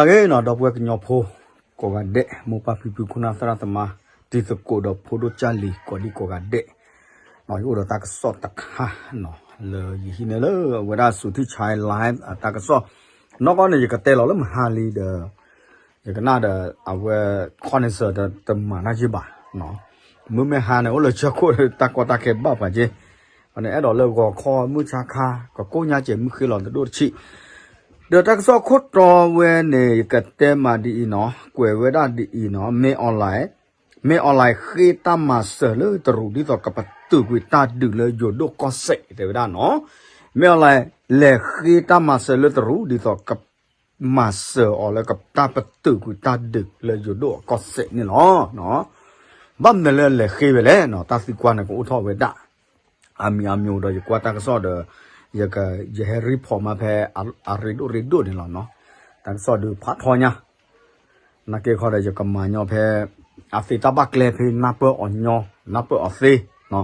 အဂ့ၤနီၤ ဒီပုၢ်ဝဲၢ်ကညီဖိ ကိးဂၤဒဲး မိၢ်ပၢ်ဖံဖု ခိၣ်နၢ်သရၣ်သမါ တံၤသကိးဒီးဖိဒိၣ်ကၢ်လံၤ ကိးဒံကိးဂၤဒဲး, ယအိၣ်ဒီးတၢ်ကစီၣ်တခါနီၤ လၢယဟံးန့ၢ်လၢအဝဲဒၣ် စူၤထံၣ်ဆဲ live အတၢ်ကစီၣ်, နီၢ်ကီၢ်န့ၣ် ယကတဲလီၤလၢမဟါလံဒီး ယကနၣ်ဒီး အဝဲ ခီနံၣ်စၢၤ တမၤတၢ်ယ့ၢ်ဘၣ်, မုၢ်မ့ၢ်ဟါန့ၣ် အိၣ်လၢဆၢခိၣ် တၢ်ကီတၢ်ခဲဘၣ်ပှၤက့, န့ၣ် အဲၣ်ဒိးလၢဂီၤခီမုၢ်ဆါခါ ကကိၣ်ညါစဲးမုၢ်ဃ့လီၤတဒိၣ်တဆံး, ဒီးတၢ်ကစီၣ်ခိၣ်တီဝဲန့ၣ် ယကတဲမးဒ်အံၤနီၤ ကွဲးဝဲဒၣ်ဒ်အံၤနီၤ မ့ၢ် online မ့ၢ် online ဃ့တၢ်မၤစၢၤလၢတရူး ဒ်သိးကပတုာ်ကွံာ်တၢ်ဒုးလၢယိၤဒိၣ်ကီၢ်စဲၣ် တဲဝဲဒၣ်နီၤ, မ့ၢ် online လဲၤဃ့တၢ်မၤစၢၤလၢတရူး ဒ်သိးက မၤစၢၤအီၤလၢကတၢ်ပတုာ်ကွံာ်တၢ်ဒုးလၢယိၤဒိၣ်အကီၢ်စဲၣ်န့ၣ်လီၤ. ဘၣ်မနုၤလၢလဲၤဃ့ဝဲလဲၣ်နီၤ တၢ်သံကွၢ်န့ၣ်ကအိၣ်ထီၣ်ဝဲဒၣ် အမံၤအမံၤဒီးယကွၢ်တၢ်ကစီၣ်ဒီး ယဟဲ report မးဖဲအရ့ဒိၣ်ရ့ဒိၣ်န့ၣ်လီၤနီၤ, တၢ်ကစီၣ်ဒုးဖးထီညါ နာ်က့ခီဒီး ယကမၤညီဖဲ အသ့တၢ်ဘၣ်ကျဲဖဲနၢ်ပၢၢ်အီၤညီ နၢ်ပၢၢ်အီၤသ့နီၤ,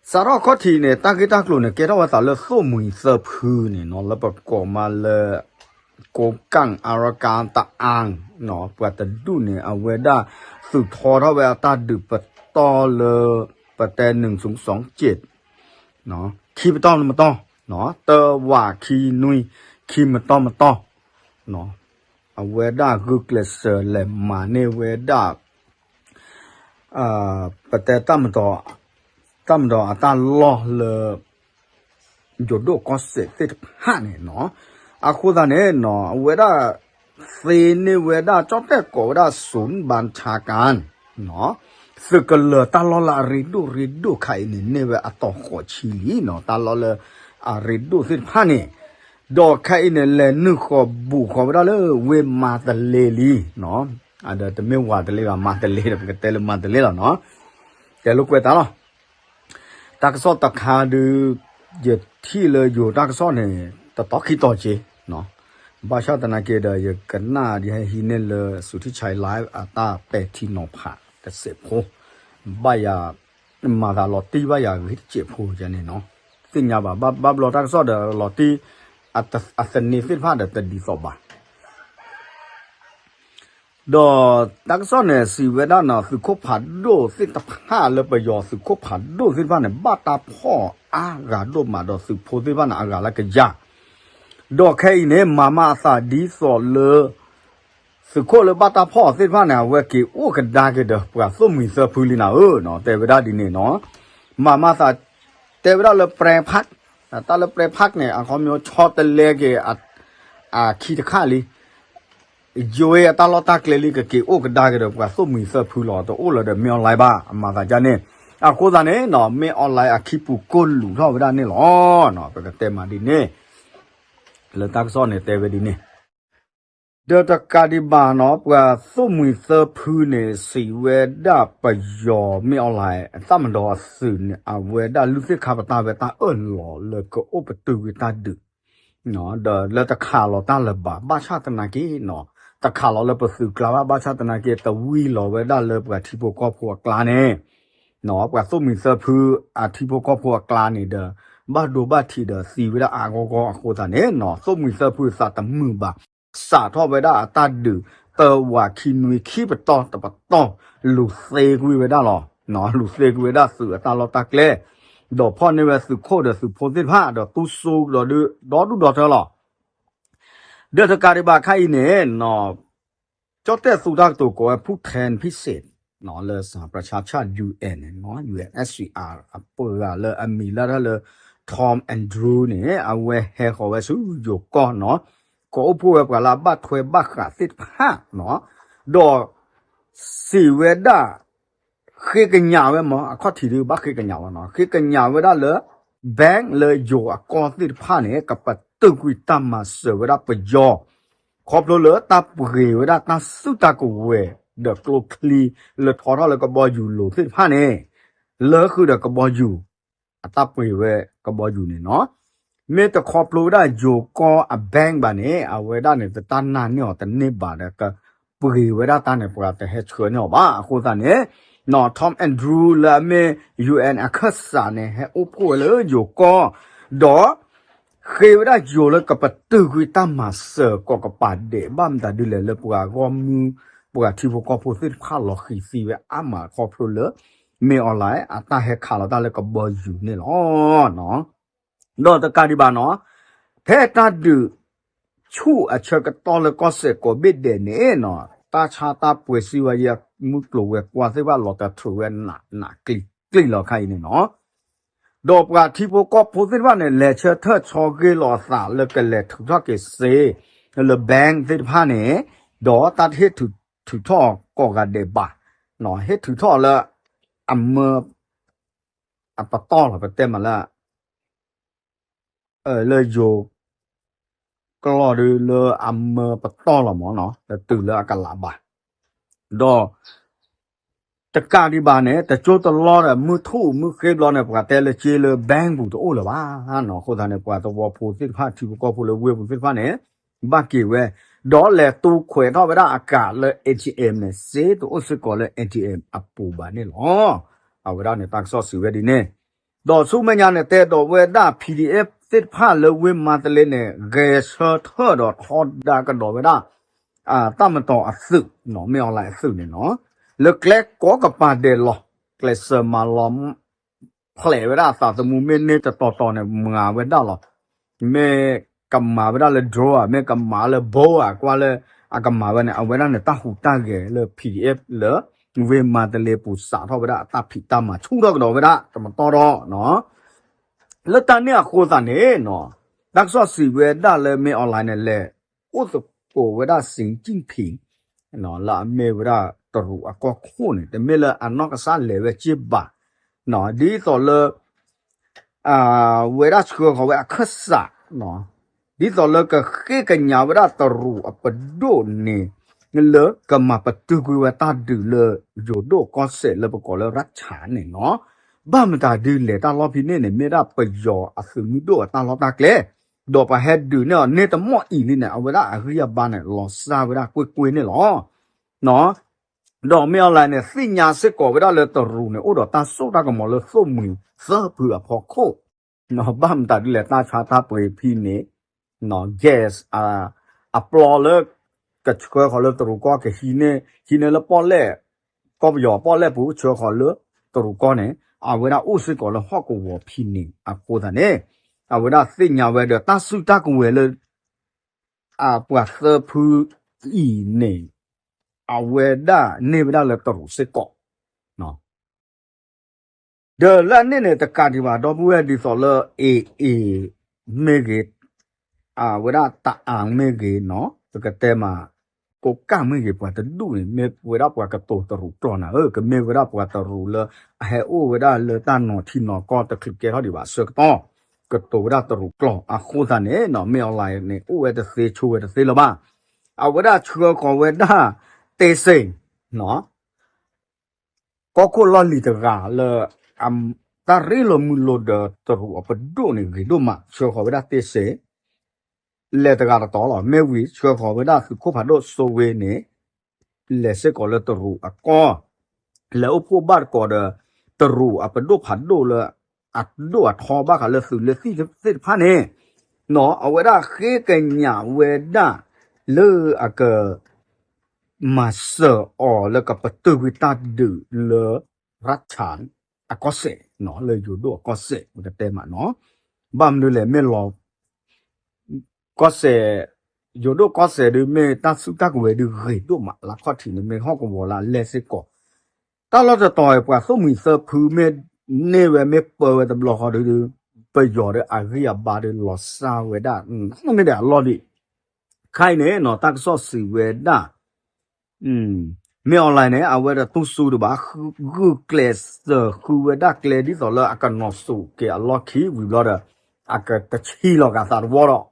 စးထီၣ်ခီၣ်ထံးန့ၣ် တၢ်ဂ့ၢ်တၢ်ကျိၤန့ၣ် ကဲထီၣ်ဝဲသးလၢသိၣ်မှံၤသၢဖုန့ၣ်နီၤ လၢပကိးမးလၢ ကိကၣ် အရကၣ် တအၣ်နီၤ ပှၤတဒူၣ်န့ၣ် အဝဲဒၣ် သုးထီထီၣ်ဝဲအတၢ်ဒုးပတီၢ်လၢ ပတဲ နုၢ်စုံစီၣ်က့း ခံပတီၢ်မတီၢ် တဝးခံနွံ ခံမတီၢ်မတီၢ် အဝဲဒၣ်ဂုာ်ကျဲးစၢးလဲၤမၤန့ၢ်ဝဲဒၣ် ပတဲ တၢ်မတီၢ်အတၢ်လီၢ်လၢ ယိၤဒိၣ်ကီၢ်စဲၣ်သ့ၣ်တဖၣ်န့ၣ်နီၤ, အဃိသတးန့ၣ်နီၤ အဝဲဒၣ် သ့န့ၢ်ဝဲဒၣ် ကၠီၣ်တဲၣ်ကိးဝဲဒၣ် စူၣ်ဘၣ်ဆါကၣ် သုးကလၢၤတၢ်လီၢ်လၢအရ့ဒိၣ်ရ့ဒိၣ်ခါအံၤန့ၣ် န့ၢ်ဝဲအတီၤဃိးဆံလံနီၤ တၢ်လီၢ်လၢအရ့ဒိၣ်သ့ၣ်တဖၣ်န့ၣ်, ဒီးခဲအံၤန့ၣ် လဲၤနုာ်ဃီၤဘူးဃီၤဝဲဒၣ်လၢဝ့ၢ်မၤတလ့လံနီၤ, ဒီးတမ့ၢ်ဝၤတလ့ဘၣ် မၤတလ့ဒီး ပကတဲလၢမၤတလ့လီၤနီၤ, တဲလိာ်ကွဲးတၢ်လီၤ တၢ်ကစီၣ်တခါဒုး ယထံၣ်လၢယိၤတၢ်ကစီၣ်န့ၣ် တတီခံတီၤက့ၤ, ဘၣ်ဆၣ်သနာ်က့ဒီး ယကနၣ်ယဟဲဟံးန့ၢ်လၢ စူၤထံၣ်ဆဲ live အတၢ်ပဲာ်ထံနီၤဖးတစဲးဖိ, ဘၣ်ယၤ မၤသးလီၤတံၢ်ဘၣ်ယၤဂ့ၤတစဲးဖိယဲန့ၣ်နီၤ, သ့ၣ်ညါဘၣ် ဘၣ်ဘျီတၢ်ကစီၣ်ဒီးလီၤတံၢ် အသန့သ့ၣ်တဖၣ်ဒီးတဒ်သိးဘၣ် ဒီးတၢ်ကစီၣ်န့ၣ် စံးဝဲဒၣ်နီၤ သုးခိၣ်ဖးဒိၣ်သ့ၣ်တဖၣ်လၢပယီၤသုးခိၣ်ဖးဒိၣ်သ့ၣ်တဖၣ်န့ၣ် ဘၣ်တၢ်ဖီၣ်အါဂၤဒိၣ်မးဒီးသုးဖိသ့ၣ်တဖၣ်န့ၣ် အဂၤလၢကယၤ, ဒီးခဲအံၤန့ၣ် မၤမၤအသးဒ်သိးလၢ သုးခိၣ်လၢဘၣ်တၢ်ဖီၣ်အီၤသ့ၣ်တဖၣ်န့ၣ် အဝဲက့ၤအိၣ်ကဒါက့ၤဒီးပှၤသိၣ်မှံၤသၢဖုလံနၤဧၢ, တဲဝဲဒၣ်ဒ်န့ၣ်နီၤ, မၤမၤသး တဲဝဲဒၣ်လၢ ပြဲဖး, တၢ်လၢ ပြဲဖး န့ၣ် အခီပညီဆီတလဲက့ၤ အခံတခါလံ ယွဲအတၢ်လီၢ်တၢ်ကျဲလံ ကက့ၤအိၣ်ကဒါက့ၤဒီးပှၤသိၣ်မှံၤသၢဖုလီၤ တအိၣ်လၢၤဒီးမ့ၢ် online ဘၣ် အမၤသးဒ်န့ၣ်, အဃိသတးန့ၣ်နီၤ မ့ၢ် online အခံပူၤကိၢ်လူးထီၣ်ဝဲဒၣ်န့ၣ်လီၤ, ပကတဲမးဒ်န့ၣ်, လၢတၢ်ကစီၣ်န့ၣ်တဲဝဲဒ်န့ၣ် ဒီးတကးဒံးဘၣ်နီၤ ပှၤသိၣ်မှံၤသၢဖုန့ၣ် စံးဝဲဒၣ်ပယီၤမ့ၢ် online အတၢ်မၤဒီးအသုးန့ၣ် အဝဲဒၣ်လုၢ်သ့ၣ်ခါပတာ်ဝဲတၢ်အၢၣ်လီၤလၢကအိၣ်ပတုာ်ဝံၤတၢ်ဒုး ဒီးလၢတခးလီၤတၢ်လၢၤဘၣ် ဘၣ်ဆၣ်သနာ်က့နီၤ တခးလီၤလၢပသုးကျါဘၣ် ဘၣ်ဆၣ်သနာ်က့ တဝံၤလီၤဝဲဒၣ်လၢပှၤထံဖိကီၢ်ဖိအကျါန့ၣ် ပှၤသိၣ်မှံၤသၢဖုအထံဖိကီၢ်ဖိအကျါန့ၣ်ဒီး ဘၣ်ဒိဘၣ်ထံးဒီးသံဝဲဒၣ်အါဂီၢ်ဂီၢ်အဃိသတးန့ၣ်နီၤ သိၣ်မှံၤသၢဖုသးတမုာ်ဘၣ် စးထီၣ်ဝဲဒၣ်အတၢ်ဒုး တဝးခံနွံခံပတီၢ်တပတီၢ် လူၤသ့ကွံာ်ဝဲဒၣ်လီၤ. လူၤသ့ကွံာ်ဝဲဒၣ်သုးအတၢ်လီၢ်တၢ်ကျဲ ဒီးဖီၣ်န့ၢ်ဝဲသုးခိၣ်ဒီးသုးဖိသ့ၣ်တဖၣ် ဒီးတူၢ်စိဒီးဒီဒူၣ်ဒီထၢလီၤ. ဒီးတကးဒံးဘၣ်ခါအံၤန့ၣ်နီၤ ကၠီၣ်တဲၣ်သူတၢ်ကတိၤကိးဝဲ ဖူၣ်ထဲၣ်ဖံၣ်စ့း လၢစဟးပြၢ်ဆၢၣ် ယူၣ်အဲၣ်န့ၣ် ယူၣ်အဲၣ် အပှၤလၢအမံၤလၢတၢ်လၢ Tom Andrew န့ၣ် အဝဲဟဲဃီၤဝဲဆူယိၤကီၢ်နီၤ ကိးအိၣ်ဖှိၣ်ဝဲပှၤလၢအဘၣ်ထွဲဘၣ်ဃးသ့ၣ်တဖၣ်နီၤ ဒီး စံးဝဲဒၣ် ဃ့ကညးဝဲမး အခီၣ်ထံးဒုးဘၣ်ဃ့ကညးဝဲနီၤ ဃ့ကညးဝဲဒၣ်လၢ bank လၢယိၤအကီၢ်သ့ၣ်တဖၣ်န့ၣ် ကပတုာ်ကွံာ်တၢ်မၤစၢၤဝဲဒၣ်ပယီၤ ခီဖျိလၢတၢ်ပှ့ၤဝဲဒၣ်တၢ်စုတၢ်ကဝဲၤ ဒီးကျိချံလၢထီထီၣ်လၢကဘီယူၤလိၤသ့ၣ်တဖၣ်န့ၣ် လၢဃုာ်ဒီးကဘီယူၤ အတၢ်ပှ့ၤဝဲကဘီယူၤန့ၣ်နီၤ မ့ၢ်တခီဖျိဝဲဒၣ်ယိၤကီၢ်အ bank ဘၣ်န့ၣ် အဝဲဒၣ်န့ၣ် တတၢ်နာ်န့ၢ်အီၤတန့ၢ်ဘၣ်ဒီး ကပှ့ၤဝဲဒၣ်တၢ်န့ၣ် ပှၤတဟဲဆှၢန့ၢ်အီၤဘၣ် အဃိသတးန့ၣ် Tom Andrew လၢအမ့ၢ် ယူႇအၣ် အခၢၣ်စးန့ၣ် ဟဲအိၣ်ဖှိၣ်ဝဲလၢယိၤကီၢ် ဒီး ဃ့ဝဲဒၣ်ယိၤလၢကပတုာ်ကွံာ်တၢ်မၤစၢၤကီးကပၤဒဲး ဘၣ်မတၤဒ်လဲၣ်လၢပှၤဂီၢ်မုၢ် ပှၤထံဖိကီၢ်ဖိသ့ၣ်တဖၣ်လီၤဃံၤသံဝဲအါမးခီဖျိလၢ မ့ၢ်အီၤလဲၣ် အတၢ်ဟဲခးလီၤတၢ်လၢကဘီယူၤန့ၣ်လီၤ. ဒီးတကးဒံးဘၣ်နီၤ ဖဲတၢ်ဒုး ဆူၣ်အဆၢကတီၢ်လၢကီၢ်စဲၣ်ကိးဘ့ၣ်ဒဲးန့ၣ်နီၤ တၢ်ဆါတၢ်ပှ့ၤစံးဝဲယဲ မုၢ်ကျိၤဝဲၤကွာ်သ့ၣ်တဖၣ်လီၤတထုးဝဲနးနးကျံၤကျံၤလီၤခါအံၤန့ၣ်နီၤ ဒီးပှၤထံဖိကီၢ်ဖိသ့ၣ်တဖၣ်န့ၣ် လဲၤဆၢထၢၣ်ဆီဂ့ၤလီၤအသးလၢကလဲၤထုးထီၣ်က့ၤစ့ လၢ bank သ့ၣ်တဖၣ်န့ၣ် ဒီးတၢ်တဟ့ၣ်ထုးထီၣ်ကိးဂၤဒဲးဘၣ်, ဟ့ၣ်ထုးထီၣ်လၢ အမၢ အပတီၢ်လီၤ ပတဲမးလၢ လၢယိၤကျိာ်ဒုးလၢအမၢပတီၢ်လီၤမးနီၤ တတုၤလၢအကလးဘၣ်, ဒီး တကးဒံးဘၣ်န့ၣ် တကၠိတလီဒီး မုၢ်ထူၣ်မုၢ်ဃ့ဘျီန့ၣ် ပှၤတဲလၢက့လၢ bank ပူၤတအိၣ်လၢၤဘၣ်နီၤ, အဃိသတးန့ၣ် ပှၤသဝီဖိသ့ၣ်တဖၣ် ထံဖိကီၢ်ဖိလၢဝ့ၢ်ပူၤသ့ၣ်တဖၣ်န့ၣ် ဘၣ်က့ၤဝဲ, ဒီးလဲၤတူၢ်ခွဲးထီၣ်ဝဲဒၣ်အကးလၢ A T M န့ၣ် စ့တအိၣ်စ့ၢ်ကီးလၢ A T M အပူၤဘၣ်န့ၣ်လီၤ. အဝဲဒၣ်န့ၣ် တၢ်ကစီၣ်စံးဝဲဒ်န့ၣ်, ဒီးဆူမဲာ်ညါန့ၣ် တဲဒီးဝဲဒၣ် P D F သ့ၣ်တဖၣ်လၢဝ့ၢ်မါတလ့န့ၣ် ဂဲၤဆၢထၢၣ်ဒီးထီဒါကဒီးဝဲဒၣ် တၢ်မတီၤအသုး, မ့ၢ်အီၤလၢအသုးန့ၣ်နီၤ, လၢကျဲကိးကပၤဒဲးလီၤ, ကျဲးစၢးမၤလီၤ ဖျဲးဝဲဒၣ်အသးသမူ မ့ၢ်န့ၢ်တတီၤတီၤန့ၣ် မၤဝဲဒၣ်လီၤ, မ့ၢ်ကမၤဝဲဒၣ်လၢ drone ဧါ, မ့ၢ်ကမၤလၢ bomb ဧါ, ကွၢ်လၢအကမၤဝဲန့ၣ် အဝဲဒၣ်န့ၣ် တၢ်ဟူးတၢ်ဂဲၤလၢ P D F လၢ ဝ့ၢ်မါတလ့ပူၤ စးထီၣ်ဝဲဒၣ်အတၢ်ဖံးတၢ်မၤဆူၣ်ထီၣ်ကဒီးဝဲဒၣ် တမတီၢ်ဒီး လၢတၢ်န့ၣ်အဃိသတးန့ၣ်နီၤ, တၢ်ကစီၣ်စံးဝဲဒၣ်လၢ မ့ၢ်အီၤလၢန့ၣ် လဲၤအိၣ်သကိးဝဲဒၣ် စံၣ်ကၠံၣ်ဖံၣ် လၢအမ့ၢ်ဝဲဒၣ်တရူးအကီၢ်ခိၣ်န့ၣ် တမ့ၢ်လၢအနီၢ်ကစၢ်လဲၤဝဲက့ဘၣ်, ဒ်သိးလၢ ဝဲဒၣ်ဆှၢဃီၤဝဲအခၢၣ်စး ဒ်သိးလၢကဃ့ကညးဝဲဒၣ်တရူးအပဒိၣ်န့ၣ် လၢကမၤပတုာ်ကွံာ်ဝဲတၢ်ဒုးလၢယိၤဒိၣ်ကီၢ်စဲၣ်လၢပကိးလၢ ရၢၣ်ချၣ် န့ၣ်နီၤ, ဘၣ်မတၤဒုးလဲၣ် တၢ်လီၢ်ဖဲန့ၣ်န့ၣ် မ့ၢ်ဒၣ်ပယီၤအသုးမုၢ်ဒိၣ်အတၢ်လီၢ်တၢ်ကျဲ, ဒီးပှၤဟဲဒုးန့ၢ်အီၤန့ၢ်တမီၢ်အံၤလံန့ၣ် အဝဲဒၣ်အဂံၢ်အဘါန့ၣ် လီၤစၢ်ဝဲဒၣ်ကွ့ၢ်ကွ့ၢ်န့ၣ်လီၤ. ဒီးမ့ၢ်အီၤလၢန့ၣ် သ့ၣ်ညါစ့ၢ်ကီးဝဲဒၣ်လၢတရူးန့ၣ် အိၣ်ဒီးတၢ်စိတၢ်ကမီၤလၢသိၣ်မှံၤသၢဖုအဖီခိၣ်, ဘၣ်မတၤဒ်လဲၣ် တၢ်ဆါတၢ်ပှ့ၤဖဲန့ၣ် gas အပျီလၢ ကဆှၢဃီၤလၢတရူးကီၢ် ကဟံးန့ၢ် ဟံးန့ၢ်လၢပီၣ်လဲၣ် ကီၢ်ပယီၤပီၣ်လဲၣ်ပူၤ ဆှၢဃီၤလၢတရူးကီၢ်န့ၣ် အဝဲဒၣ်အိၣ်စ့ၢ်ကီးလၢဟီၣ်ကဝီၤဖဲန့ၣ်အဃိသတးန့ၣ် အဝဲဒၣ်သ့ၣ်ညါဝဲဒီးတၢ်စုတၢ်ကဝဲၤလၢ အပှၤသၢဖုအံၤန့ၣ် အဝဲဒၣ်န့ၢ်ဝဲဒၣ်လၢတရူးစ့ၢ်ကီး ဒီးလၢအန့ၣ်န့ၣ် တကးဒံးဘၣ် ဒီပုၢ်ဝဲၢ် ဒ်သိးလၢ AA မ့ၢ်ဂ့ၤ, အဝဲဒၣ်တအၣ်မ့ၢ်ဂ့ၤနီၤ, ပကတဲမး ကိးကၣ်မ့ၢ်ဂ့ၤ ပှၤတဒူၣ်န့ၣ် မ့ၢ်ဝဲဒၣ်ပှၤကတိၤတရူးကျိာ်နၤဧၢ, ကမ့ၢ်ဝဲဒၣ်ပှၤတရူးလၢ အဟဲအိၣ်ဝဲဒၣ်လၢတၢ်နီၤထံနီၤကီၢ်တချုးကဲထီၣ်ဒံးဘၣ်အဆၢကတီၢ် ကတိၤဝဲဒၣ်တရူးကျိာ်အဃိသတးန့ၣ်နီၤ, မ့ၢ်အီၤလၢန့ၣ် အိၣ်ဝဲတသ့ဆိဝဲတသ့လၢၤဘၣ်. အဝဲဒၣ်ဆှၢဃီၤဝဲဒၣ် တ့စ့ၣ် ကီၢ်ခိၣ်လီၢ်လံၤတဂၤလၢ တၢ်ရ့လိာ်မုာ်လိာ်ဒီးတရူးအပဒိၣ်န့ၣ် ဂ့ၤဒိၣ်မး ဆှၢဃီၤဝဲဒၣ်တ့စ့ၣ် လဲၤတဂၤတတီၤလီၤ. မ့ၢ်ဝံၤဆှၢဃီၤဝဲဒၣ်သုးခိၣ်ဖးဒိၣ်စိဝ့န့ၣ် လဲၤစ့ၢ်ကီးလၢတရူးအကီၢ် လဲၤအိၣ်ဖှိၣ်ဘၣ်တကိးဒီး တရူးအပဒိၣ်ဖးဒိၣ်လၢ အဒိၣ်အထီဘၣ်ဃးလၢသုးလၢသံၣ်သ့ၣ်တဖၣ်န့ၣ် အဝဲဒၣ်ဃ့ကညးဝဲဒၣ် လၢအက မၤစၢၤအီၤလၢကပတုာ်ကွံာ်တၢ်ဒုးလၢ ရၢၣ်ချၣ် အကီၢ်စဲၣ် လၢယိၤဒိၣ်အကီၢ်စဲၣ် ပကတဲမးနီၤ, ဘၣ်မနုၤလဲၣ် မ့ၢ်လီၤ ကီၢ်စဲၣ် ယိၤဒိၣ်ကီၢ်စဲၣ်ဒုး မ့ၢ်တၢ်စုတၢ်ကဝဲၤဒုးဂ့ၤဒိၣ်မး လၢခီၣ်ထံးန့ၣ် မ့ၢ်ဟီၣ်ကဝီၤလၢအလဲၢ်စ့ၢ်ကီး, တၢ်လီၢ်တတီၤအံၤ ပှၤသိၣ်မှံၤသၢဖုမ့ၢ်န့ၢ်ဝဲ မ့ၢ်ပၢဝဲတဘျီဃီဒုး ပယီၤဒီးအဂံၢ်အဘါဒုးလီၤစၢ်ဝဲဒၣ် မ့ၢ်ဒီးအလီၢ်ဒံး ခဲအံၤန့ၣ်နီၤ တၢ်ကစီၣ်စံးဝဲဒၣ် မ့ၢ်အီၤလၢန့ၣ် အဝဲဒၣ်တူၢ်ဆူၣ်တဘၣ် ဂုာ်ကျဲးစၢးဃုဝဲဒၣ်ကျဲဒ်သိးလၢအကနီၤစိးက့ၤအလီၢ်ခံဝံၤဘျီဒီး အကတဆံးလီၤက့ၤအသးတဝီဒီး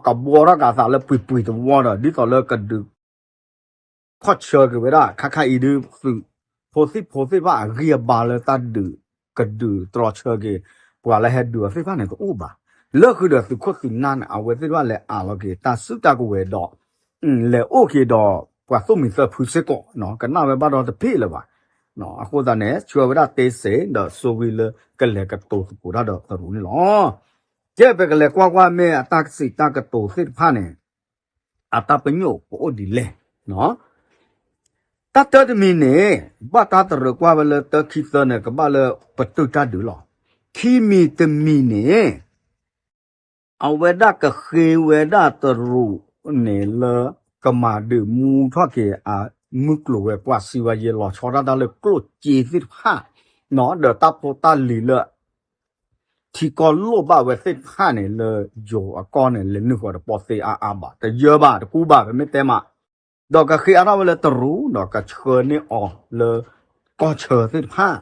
ကဘှီထီၣ်က့ၤအသးလၢပှံၤပှံၤတဝီဒီး ဒ်သိးလၢကဒုး ခီၣ်ဆၢက့ၤဝဲဒၣ် ခါခါအံၤဒုး သုးဖိသံၣ်ဖိသ့ၣ်တဖၣ်အဂံၢ်အဘါလၢတၢ်ဒုး ကဒုးတြီဆၢက့ၤ ပှၤလၢဟဲဒုးအီၤသ့ၣ်တဖၣ်န့ၣ် တအိၣ်ဘၣ်. လၢဃုာ်ဒီးသုးခိၣ်သုးနၢ်န့ၣ် အဝဲသ့ၣ်တဖၣ်လဲၤအးလီၤက့ၤတၢ်စုတၢ်ကဝဲၤဒီး လဲၤအိၣ်က့ၤဒီးပှၤသိၣ်မှံၤသၢဖုစ့ၢ်ကီး ကနၣ်ဝဲဘၣ်ဒီးတဖ့ၣ်လၢၤဘၣ်. အဃိသတးန့ၣ် ဆှၢဝဲဒၣ်တ့စ့ၣ်ဒီးစိဝံလၢကလဲၤကတိၤသကိးတၢ်ဒီးတရူးန့ၣ်လီၤ. ကဲ ပကလဲၤကွၢ်ကွၢ်မ့ၢ်အတၢ်ကစံးတၢ်ကတိၤသ့ၣ်တဖၣ်န့ၣ် အတၢ်ပညိၣ်ကအိၣ်ဒ်လဲၣ်. တၢ်တၢတမံၤန့ၣ် ဘၣ်တၢ်တရၢကွၢ်ဝဲလၢတၢခံသၢန့ၣ် ကဘၣ်လၢပတုာ်တၢ်ဒုးလီၤ. ခံမံၤတမံၤန့ၣ် အဝဲဒၣ်ကဃ့ဝဲဒၣ်တရူးန့ၣ်လၢ ကမၤဒုးမူထီၣ်က့ၤအမုၢ်ကျိၤဝဲၤကွာ် စံးဝဲယဲလီၤဆီဒၣ်တၢ်လၢကျိၣ်စ့သ့ၣ်တဖၣ် ဒီးတၢ်ဖိတၢ်လံၤလၢ ထံကီၢ်လိၣ်ဘၣ်ဝဲသ့ၣ်တဖၣ်န့ၣ် လၢယိၤအကီၢ်န့ၣ် လဲၤနုာ်ဃီၤတပီသ့အါအါဘၣ်, တယၢဘၣ်တကူဘၣ် ပမ့ၢ်တဲမး, ဒီးကဃ့အါထီၣ်ဝဲလၢတရူး ဒီးကဆှၢန့ၢ်အီၤလၢ ကီၢ်ဆၢသ့ၣ်တဖၣ်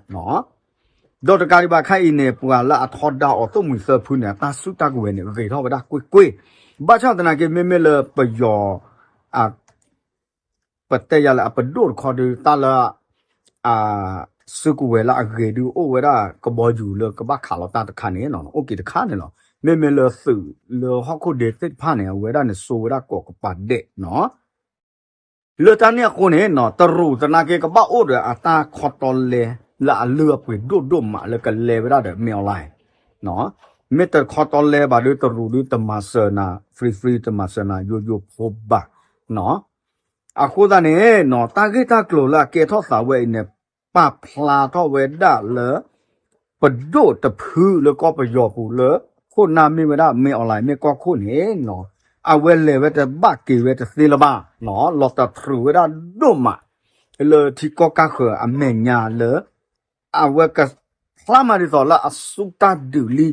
ဒီးတကးဒံးဘၣ်ခါအံၤန့ၣ် ပှၤလၢအထီဒါအီၤ သိၣ်မှံၤသၢဖုန့ၣ် အတၢ်စုတၢ်ကဝဲၤန့ၣ် ဂ့ၤထီၣ်ဝဲဒၣ်ကွ့ၢ်ကွ့ၢ်, ဘၣ်ဆၣ်သနာ်က့ မ့မ့ၢ်လၢပယီၤ ပတဲယၤလၢအပဒိၣ်တခီဒုး တၢ်လၢ အစုကဝဲၤလၢအဂ့ၤဒုး အိၣ်ဝဲဒၣ်ကဘီယူၤလၢကဘၣ်ခးလီၤတၢ်တခါန့ၣ် အိၣ်က့ၤတခါန့ၣ်လီၤ. မ့မ့ၢ်လၢသုးလၢဟီၣ်ခိၣ်ဒ့သ့ၣ်တဖၣ်န့ၣ် အဝဲဒၣ်န့ၣ် စိာ်ဝဲဒၣ်ကိးကပၤဒဲးနီၤ လၢတၢ်န့ၣ်အဃိန့ၣ် တရူးသနာ်က့ကဘၣ်အိၣ်ဒီးအတၢ်ခီတီလဲလၢအလုၢ်အပှ့ၤဒိၣ်ဒိၣ်မးလၢကလဲဝဲဒၣ်ဒီး မ့ၢ်အီၣ်လဲၣ်, မ့ၢ်တခီတီလဲဘၣ်ဒီး တရူးဒုးတမၤစၢၤနၤ free free တမၤစၢၤနၤယိယိဖိဘၣ် အဃိသတးန့ၣ် တၢ်ဂ့ၢ်တၢ်ကျိၤလၢအကဲထီၣ်သးဝဲအံၤန့ၣ် ပာ်ဖျါထီၣ်ဝဲဒၣ်လၢ ပဒိၣ်တဖုလၢကီၢ်ပယီၤပူၤလၢ ခိၣ်နၢ်မ့ၢ်ဝဲဒၣ် မ့ၢ်အီၣ်လဲၣ် မ့ၢ်ကီၢ်ခိၣ်န့ၣ် အဝဲလဲၤဝဲတဘၣ်က့ၤဝဲတသ့လၢၤဘၣ်, လီၤတတြူးဝဲဒၣ်ဒိၣ်မး လၢထံကီၢ်ကၢဃၢၤအမဲာ်ညါလၢ အဝဲကဖျါမးဒ်သိးလၢအစူၢ်တၢ်ဒုးလံ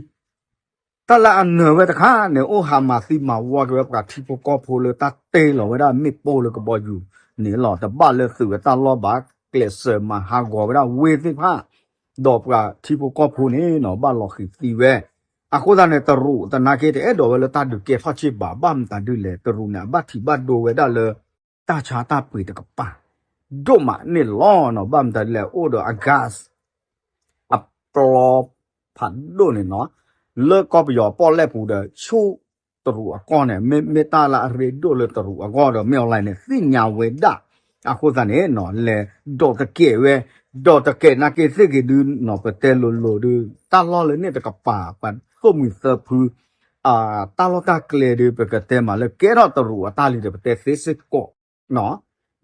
တၢ်လၢအနၢၤဝဲတခါန့ၣ် အိၣ်ဟးမၤသံမၤဝီက့ၤဝဲပှၤထံဖိကီၢ်ဖိလၢတၢ်တ့လီၤဝဲဒၣ်မ့ၣ်ပိၢ်လၢကဘီယူၤန့ၣ်လီၤ. တဘၣ်လၢသုးအတၢ်လီၢ်ဘၣ် ကျဲးစၢးမၤဟးဂီၤဝဲဒၣ်ဝ့ၢ်သ့ၣ်တဖၣ် ဒီးပှၤထံဖိကီၢ်ဖိန့ၣ်နီၤ ဘၣ်လီၤဃံၤသံဝဲ. အဃိသတးန့ၣ် တရူးသနာ်က့တအဲၣ်ဒိးဝဲလၢတၢ်ဒုးကဲထီၣ်စ့ၢ်ဘၣ်. ဘၣ်မတၤဒ်လဲၣ် တရူးန့ၣ် အဘၣ်ထံးဘၣ်ဒိဝဲဒၣ်လၢ တၢ်ဆါတၢ်ပှ့ၤတကပၤ ဒိၣ်မးန့ၣ်လီၤနီၤ. ဘၣ်မတၤဒ်လဲၣ် အိၣ်ဒီးအ gas အပျီဖးဒိၣ်န့ၣ်နီၤ လၢကီၢ်ပယီၤပီၣ်လဲၣ်ပူၤဒီး ဆူတရူးအကီၢ်န့ၣ် မ့မ့ၢ်တၢ်လၢအရ့ဒိၣ်လၢတရူးအဂီၢ်ဒီး မ့ၢ်အီၣ်လဲၣ်န့ၣ် သ့ၣ်ညါဝဲဒၣ်. အဃိသတးန့ၣ်နီၤ လဲၤဒိးတကဲးဝဲ ဒိးတကဲးနာ်က့သ့ၣ်ဂ့ၤဒုနီၤ ပတဲလိၤလိၤဒု တၢ်လီၢ်လၢန့ၣ်တကပၤ ပှၤသိၣ်မှံၤသၢဖု တၢ်လီၢ်တၢ်ကျဲဒု ပကတဲမးလၢကဲထီၣ်တရူးအတၢ်လံဒီး ပတဲသ့စ့ၢ်ကီး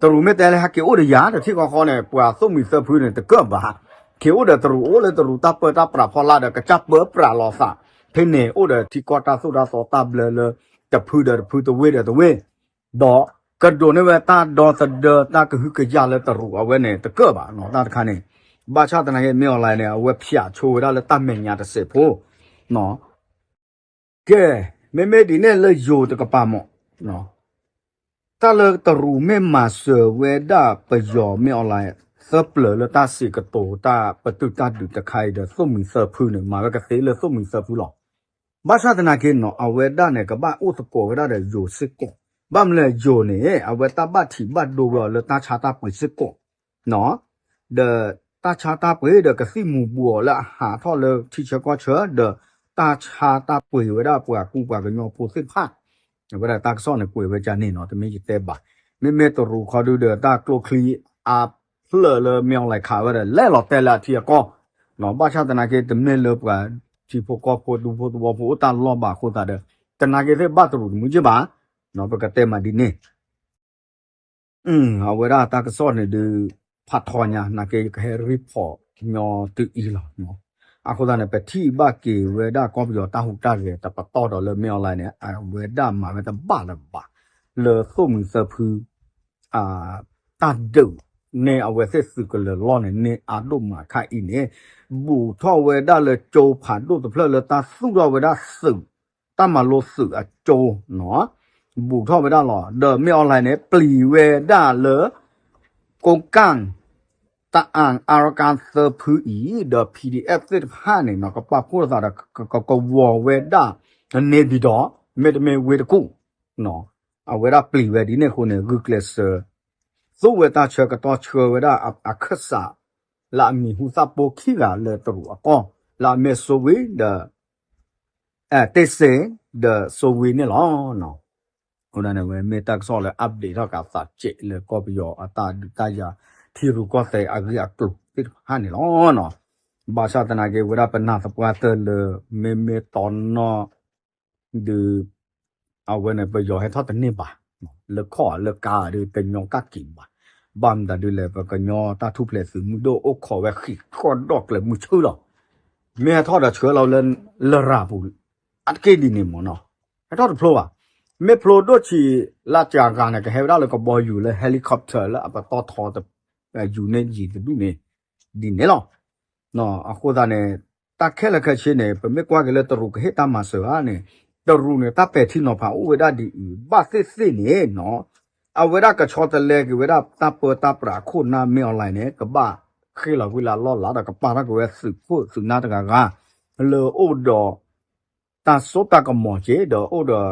တရူးမ့ၢ်တဲလၢဟဲက့ၤအိၣ်ဒီးယၤ တထံၣ်ဃီဃီန့ၣ် ပှၤသိၣ်မှံၤသၢဖုန့ၣ် တကၢၣ်ဘၣ်. က့ၤအိၣ်ဒီးတရူး အိၣ်လၢတရူးတၢ်ပၢတၢ်ပြးဖီလာ်ဒီး ကစၢ်ပၢပြးလီၤသး ဖဲန့ၣ် အိၣ်ဒီးထံကီၢ်တၢ်သိၣ်တၢ်သီတၢ်ဘျၢလၢ တဖုဒီးတဖု တဝ့ၢ်ဒီးတဝ့ၢ် ဒီးကဒိးန့ၢ်ဝဲတၢ်ဒီသဒၢ တၢ်ကဟုကယာ်လၢတရူးအဝဲန့ၣ် တကၢၣ်ဘၣ်နီၤ တၢ်တခါန့ၣ်. ဘၣ်ဆၣ်သနာ်က့ မ့ၢ်အီၣ်လဲၣ်န့ၣ် အဝဲဖၠးဆိဝဲဒၣ်လၢတၢ်မဲာ်ညါတစဲးဖိ ကဲ, မ့မ့ၢ်ဒ်န့ၣ်လၢယိၤတကပၤမး, တၢ်လၢတရူးမ့ၢ်မၤစၢၤဝဲဒၣ်ပယီၤမ့ၢ်အီၣ်လဲၣ် သၢပျၢၤလၢတၢ်စံးကတိၤတၢ်ပတုာ်တၢ်ဒုးတခါအံၤဒီး သိၣ်မှံၤသၢဖုန့ၣ် မၤဝဲကသ့လၢသိၣ်မှံၤသၢဖုလီၤ. ဘၣ်ဆၣ်သနာ်က့နီၤ အဝဲဒၣ်န့ၣ် ကဘၣ်အိၣ်သကိးဝဲဒၣ်ဒီးယိၤစ့ၢ်ကီး, ဘၣ်မနုၤလဲၣ်ယိၤန့ၣ် အဝဲတၢ်ဘၣ်ထံးဘၣ်ဒိဝဲအီၤလၢတၢ်ဆါတၢ်ပှ့ၤစ့ၢ်ကီး ဒီးတၢ်ဆါတၢ်ပှ့ၤဒီးကသံၣ်မူၤဘူးအီၤလၢအဟးထီၣ်လၢထံဆၢကီၢ်ဆၢ ဒီးတၢ်ဆါတၢ်ပှ့ၤဝဲဒၣ်ပှၤကူပှၤကညီဖိသ့ၣ်တဖၣ်, အဝဲဒၣ်တၢ်ကစီၣ်န့ၣ်ကွဲးဝဲဒ်န့ၣ်နီၤ တမ့ၢ်ယတဲဘၣ်. မ့မ့ၢ်တရူးခီဒုဒီးတၢ်ကျိချံအဖျၢၣ်လၢမ့ၢ်အီၣ်လဲၣ်ခးဝဲဒီး လဲၤလီၤတဲာ်လၢအထံအကီၢ်, ဘၣ်ဆၣ်သနာ်က့တမ့ၢ်လၢပှၤထံဖိကီၢ်ဖိဒူဖိသဝီဖိအိၣ်တၢ်လီၢ်ဘၣ်အဃိသတးဒီး သနာ်က့သ့ၣ်ဘၣ်တရူးတမုာ်က့ဘၣ်, ပကတဲမးဒ်န့ၣ် အဝဲဒၣ်တၢ်ကစီၣ်န့ၣ်ဒုး ဖးထီညါ နာ်က့ယကဟဲ report ညီတုၤအံၤလီၤ. အဃိသတးန့ၣ် ပထံၣ်ဘၣ်က့ၤဝဲဒၣ်ကီၢ်ပယီၤတၢ်ဟူးတၢ်ဂဲၤတပတီၢ်ဒီးလၢမ့ၢ်အီၣ်လဲၣ်န့ၣ် အဝဲဒၣ်မၤဝဲတဘၣ်လၢၤဘၣ် လၢသိၣ်မှံၤသၢဖု တၢ်ဒုးန့ၣ် အဝဲသ့ၣ်သုးကလၢၤလီၢ်န့ၣ် န့ၢ်အါဒိၣ်မးခါအံၤန့ၣ�် ဘူးထီၣ်ဝဲဒၣ်လၢကၠိဖးဒိၣ်တဖျၢၣ်လၢတၢ်သူၣ်ထီၣ်ဝဲဒၣ်သုး တၢ်မၤလိသုးအကၠိ ဘူးထီၣ်ဝဲဒၣ်လီၤ. ဒီးမ့ၢ်အီၣ်လဲၣ်န့ၣ် ပျံၤဝဲဒၣ်လၢ ကိးကၣ် တအၣ် အါရကၣ်သၢဖုအံၤ ဒီး PDF သ့ၣ်တဖၣ်န့ၣ်နီၤ ကပာ်ဖှိၣ်သးဒီး ကကဝီၤဝဲဒၣ် န့ၣ်ဘံၤဒီး မ့တမ့ၢ်ဝ့ၢ်တကူၣ် အဝဲဒၣ်ပျံၤဝဲဒ်န့ၣ်အဃိန့ၣ် ဂုာ်ကျဲးစၢး သူဝဲတၢ်ဆၢကတီၢ်ဆှၢဝဲဒၣ်အခၢၣ်စး လၢအမံၤဟူသၣ်ပိခံဂၤလၢတရူးအကီၢ် လၢအမ့ၢ်စိဝံဒီး တ့ၢ်စ့ ဒီးစိဝံန့ၣ်လီၤ. အဃိန့ၣ်ဝဲမ့ၢ်တၢ်ကစီၣ်လၢ update ထီၣ်က့ၤအသးစဲးလၢကီၢ်ပယီၤအတၢ်ဒုးတၢ်ယၤ ထံရူၢ်ကီၢ်သဲးအဂ့ၢ်အကျိၤသ့ၣ်တဖၣ်န့ၣ်လီၤ. ဘၣ်ဆၣ်သနာ်က့ ဝဲဒၣ်ပနၢ်သပှၢ်တၢၢ်လၢ မ့မ့ၢ်တီနီၣ် ဒုး အဝဲန့ၣ် ပယီၤဟဲထီၣ်တန့ၢ်ဘၣ်, လၢခီၣ်လၢကါဒုး တညီကၣ်က့ၤဘၣ်. ဘၣ်မတၤဒုးလဲၣ် ပကညီတၢ်ထူၣ်ဖျဲးသုးမုၢ်ဒိၣ်အိၣ်ခိးဝဲဃံးဃီၣ်ဒီၣ်ကျဲၤမုၢ်ဆ့ၣ်လီၤ. မ့ၢ်ဟဲထီၣ်ဒီးဆှၢလီၤလၢ လရာ်ပူၤ အါတက့ၢ်ဒ်န့ၣ်မ့ၢ်နီၤ, ဟဲထီၣ်တဖျိဘၣ်. မ့ၢ်ဖျိဒိၣ်ဆံးလၢကဂၤန့ၣ် ကဟဲဝဲဒၣ်လၢကဘီယူၤလၢ helicopter လၢအပတီၢ်ထီ ယူၤန့ၢ်ယံၤတဒူၣ်န့ၣ် ဒ်န့ၣ်လီၤ. အဃိသတးန့ၣ် တၢ်ခဲလၢာ်ခဲဆ့န့ၣ် ပမ့ၢ်ကွၢ်က့ၤလၢတရူးကဟ့ၣ်တၢ်မၤစၢၤဧါန့ၣ်, တရူးန့ၣ် တၢ်ပဲာ်ထံနီၤဖးအိၣ်ဝဲဒၣ်ဒ်အံၤ ဘၣ်သ့ၣ်သ့ၣ်န့ၣ်နီၤ, အဝဲဒၣ်ကဆီတလဲက့ၤဝဲဒၣ်တၢ်ပၢတၢ်ပြးအခိၣ်နၢ် မင်းအောင်လှိုင် န့ၣ် ကဘၣ်ဃ့ၢ်လီၤကွံာ်လၢအလီၢ်လၤဒီးကပာ်ထီၣ်က့ၤဝဲသုးခိၣ်သုးနၢ်တဂၤဂၤ လၢအိၣ်ဒီး တၢ်စိတၢ်ကမီၤက့ၤ ဒီးအိၣ်ဒီး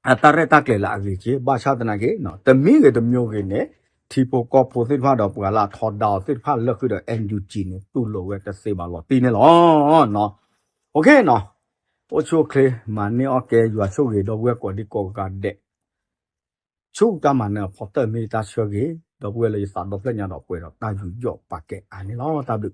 အတၢ်ရဲၣ်တၢ်ကျဲၤလၢအဂ့ၤက့ၤ ဘၣ်ဆၣ်သနာ်က့ တမံၤဂ့ၤတမံၤဂ့ၤန့ၣ် ထံဖိကီၢ်ဖိသ့ၣ်တဖၣ်ဒီးပှၤလၢအထီဒါအီၤသ့ၣ်တဖၣ်လၢဃုာ်ဒီး NUG န့ၣ် တူၢ်လိာ်ဝဲတသ့ဘၣ်လီၤတံၢ်န့ၣ်လီၤ. အိၣ်ဆူၣ်အိၣ်ချ့ မၤန့ၢ်အီၣ်ကဲ ယွၤဆိၣ်ဂ့ၤ ဒီပုၢ်ဝဲၢ်ကိးဒံကိးဂၤဒဲး ဆူတၢ်မၤနၢၤအဖီတၢၢ်မ့ၢ်တၢ်ဆၢဂ့ၤ ဒီပုၢ်ဝဲၢ်လၢယသးဒီဖျၢၣ်ညါဒီးပှဲၤဒီးတၢ်ယူးယီၣ်ပာ်ကဲအါန့ၣ်လီၤ. တၢ်ဘျုး